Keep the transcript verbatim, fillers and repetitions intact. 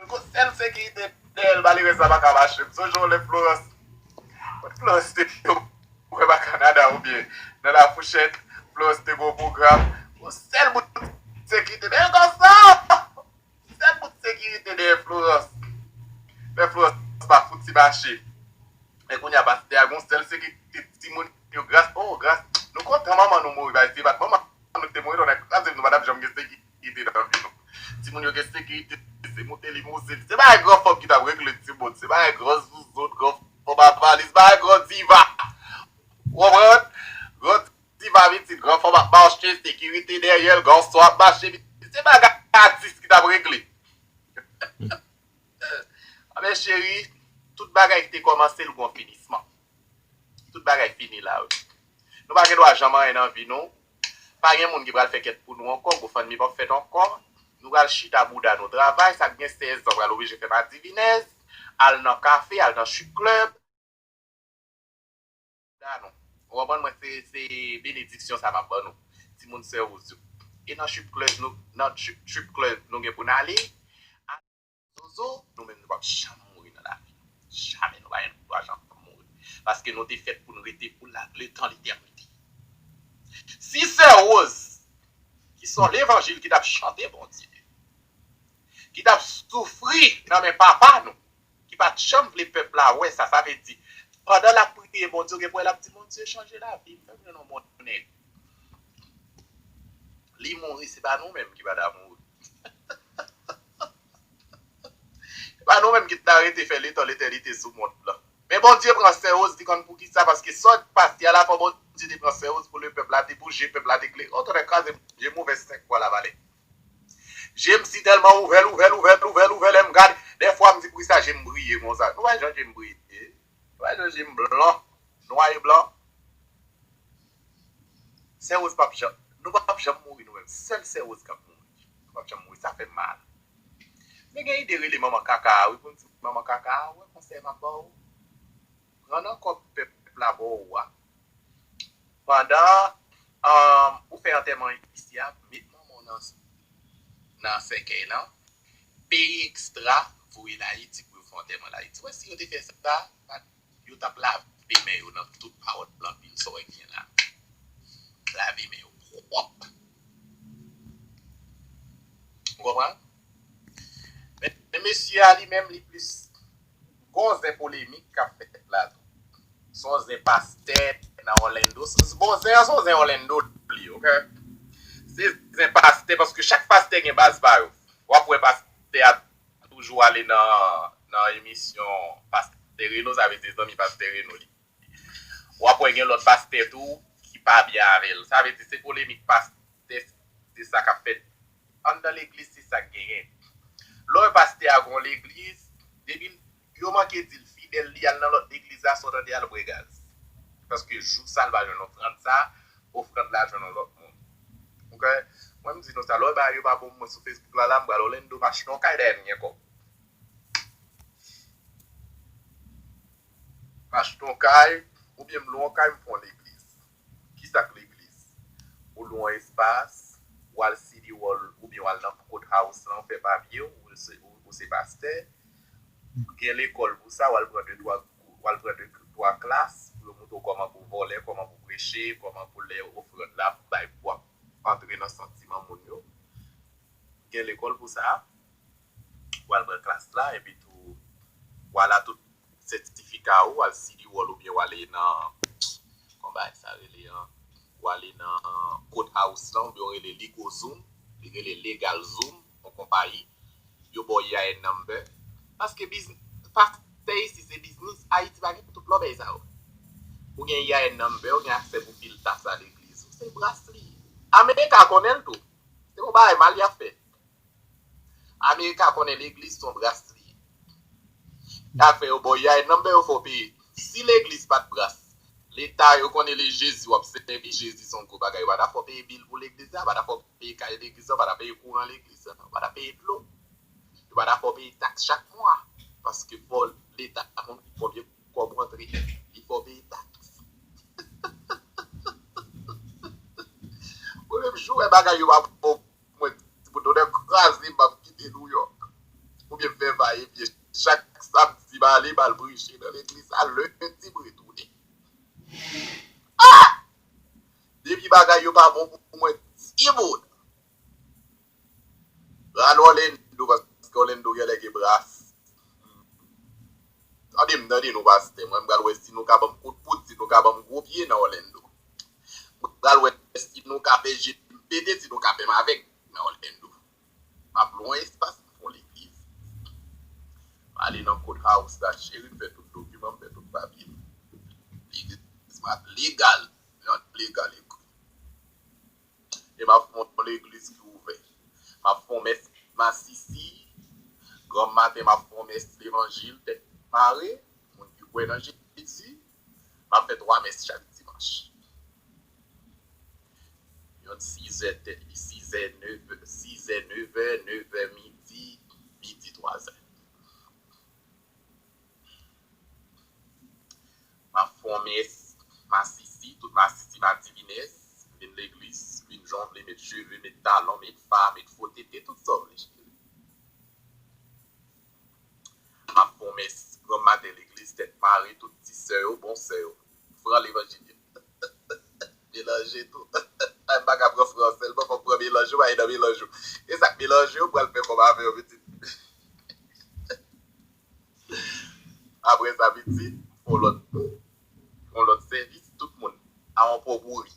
Gon sèl sekirite dèyè l, malerèz la pa ka mache. M sonje yon lè Florence, Florence te yon mwen pa Kanada oubyen nan Lafouchèt, Florence te gon pwogram. Yon sèl bout sekirite dèyè konsa. Sèl bout sekirite dèyè Florence. Men Florence pa fouti mache. Men kounye a pastè a gon sèl sekirite, timoun yo gras, oh gras. Nou kontan manman nou mouri bay se bat manman nou te mouri, nou kraze nou pa t ap janm gen sekirite nan vi nou. Timoun yo gen sekirite, se moute limousin. Se pa yon gran fanm ki t ap regle timoun, se pa yon gran zouzoun, gran fanm a valiz, pa yon gran diva. Ou konprann? Gran diva pitit, gran fanm ap mache, sekirite dèyè l, gason ap mache pitit. Se bagay atis ki t ap regle. Anben cheri, tout bagay ki te kòmanse l gon finisman. Tout bagay fini la wi. Nou pa gen dwa janm anyen nan vi nou. Pa gen moun ki pral fè kèt pou nou ankò, GoFundMe p ap fèt ankò. Nou pral chita bouda nou travay, sa k gen sèz zan pral oblije fè madivinèz, al nan kafe, al nan strip club. Bouda nou. Ou konprann mwen, se, se benediksyon sa m ap ban nou. Timoun sè Woz yo. E nan strip club nou, nan strip, strip club nou gen pou n ale. Zozo, nou menm nou p ap janm mouri nan lavi. Jamè nou pa gen dwa janm mouri. Paske nou te fèt pou n rete pou la, letan letènite. Si sè Woz, ki se yon levanjil ki t ap chante Bondye, ki t ap soufri nan men papa nou, ki pa t janm vle pèp la wè sa, sa vle di, pandan l ap priye Bondye, ou gen pou wè l ap di, Bondye, chanje lavi m, fè m jwenn yon bon nèg. Li mouri, se pa nou menm ki pa ta mouri. Se pa nou menm ki ta rete fè letan letènite sou mond lan. Men Bondye pran sè Woz, li konn poukisa, paske sa k pase a la, fò Bondye te pran sè Woz pou lepèp la te bouje, pèp la te klere. Oh, tonnè kraze m, je m ouvè senk fwa lavalè. Je m si tèlman ouvè l, ouvè l, ouvè l, ouvè l, ouvè l, lè m gade, dèfwa m di poukisa je m briye konsa. Nou wè jan je m briye. Ou wè jan je m blan, nwa e blan. Sè Woz p ap janm, nou p ap janm mouri nou menm. Sèl sè Woz k ap mouri. Nou p ap janm mouri, sa fè m mal. Men gen ide rele manman kaka a wi, pou n di manman kaka a, ou wè konsèy m ap ba w. Pran nan kòb pèp la ba w a. Pandan um, ou fè antèman isi a, met manman w nan, nan sèkèy lan, peye ekstra, voye l Ayiti pou yo fè antèman l Ayiti. Ou wè si yo te fè sa, yo t ap lave men yo nan tout pawòt blan pil sa w wè ki gen la. Lave men yo pwòp. Ou konprann? Men, men mesye a li menm li plis gon zen polemik k ap fèt la tou. Se yon zen pastè nan Orlando. Bon, zen an se yon zen Orlando li, oke? Se zen pastè, paske chak pastè gen baz pa yo. W ap wè pastè a toujou ale nan, nan emisyon pastè Reno, sa vle di se zanmi pastè Reno li. W ap wè gen lòt pastè tou ki pa byen avè l. Sa vle di se polemik pastè, se sa k ap fèt anndan legliz, se sa k genyen. Lè w wè pastè a gon legliz, depi yo manke di l fidèl, li al nan lòt legliz la, sa w tande, al bwè gaz. Paske jou sa l va jwenn ofrann sa, ofrann la jwenn yon lòt moun. Oke? Mwen m di nou sa, lè w wè bagay yo pa bon pou mwen sou Facebook la, la m pral Orlando, m achte yon kay dèyè m gen kòb. M achte yon kay, oubyen m lwe yon kay, m fè yon legliz. Kisa k legliz? Ou lwe yon espas, ou al City Hall, oubyen w al nan Courthouse lan, ou fè papye w, ou se, ou, ou se pastè. Gen lekòl pou sa, w al pran de twa kou, w al pran de twa klas, pou yo montre w kòman pou w vòlè, kòman pou w preche, kòman pou lè ofrann la, pou bay, pou w ap antre nan santiman moun yo. Gen lekòl pou sa. W al pran klas la, epi tou, w al a tout sètifika ou, w al City Hall oubyen w ale nan, kòman bagay sa rele an, w ale nan Courthouse lan, oubyen w rele Legal Zoom, li rele Legal Zoom, yon konpayi, yo ba w E I N number. Paske bizn-, pastè isi se biznis, Ayiti pa gen tout lòbèy sa yo. Ou gen E I N number, ou gen aksè pou pil taks a legliz ou. Se bras li ye. Amerika konnen l tou. Se yon bagay mal y ap fè. Amerika konnen legliz se yon bras li ye. Y ap fè yo ba w E I N number, yo fè w peye. Si legliz pa t bras, leta yo konnen le Jezi w ap sèvi, Jezi se yon gwo bagay, yo pa ta fè w peye bil pou legliz la, yo pa ta fè w peye kay legliz la, yo pa ta peye kouran legliz la, yo pa ta peye dlo. Yo pa ta fè w peye taks chak mwa. Paske fò leta konn konbyen kòb w antre, li fè w peye taks. Mwen menm jou wè bagay yo pa bon pou mwen, ti bout tonnè kraze m, m ap kite Nouyòk. Oubyen m fè mache nan legliz la, lendi m retounen. Ah! Depi bagay yo pa bon pou mwen, ti bout. Pral Orlando, paske Orlando genlè gen bras. Tande m, tande nou, pastè. Mwen, m pral wè si nou ka ban m kout poud, si nou ka ban m gwo pye nan Orlando. M pral wè si nou ka fè je m pete, si nou ka fè m avèg nan Orlando. M ap lwen espas pou fon legliz. M ale nan courthouse la, cheri, m fè tout dokiman, m fè tout papye m. Legliz m ap legal, yon legal egri. E m ap fè yon legliz ki ouvè. M ap fè yon mès masisi. Granm maten, m ap fè yon mès levanjil, tèt mare. Moun ki kwè nan Jezi. M ap fè twa mès chak dimanch. Yon sizè, sizè, nevè, sizè, nevè, nevè, midi, midi, twazè. M ap fè yon mès masisi, tout masisi, madivinès, vin legliz, vin jan w vle, met cheve, met talon, met fa, met fo tete, tout sa w vle, cheri. M ap fè yon mès granm maten legliz, tèt mare, tout ti sè yo, bon sè yo. Fran levanjil. Melanje tou. M pa ka pran fran sèlman, fò m pran melanje, w pa nan melanje. E sa k melanje, w pral fè kòman avè yo, pitit. Apre sa, pitit, fon lòt, fon lòt sèvis, tout moun a yon po bouri.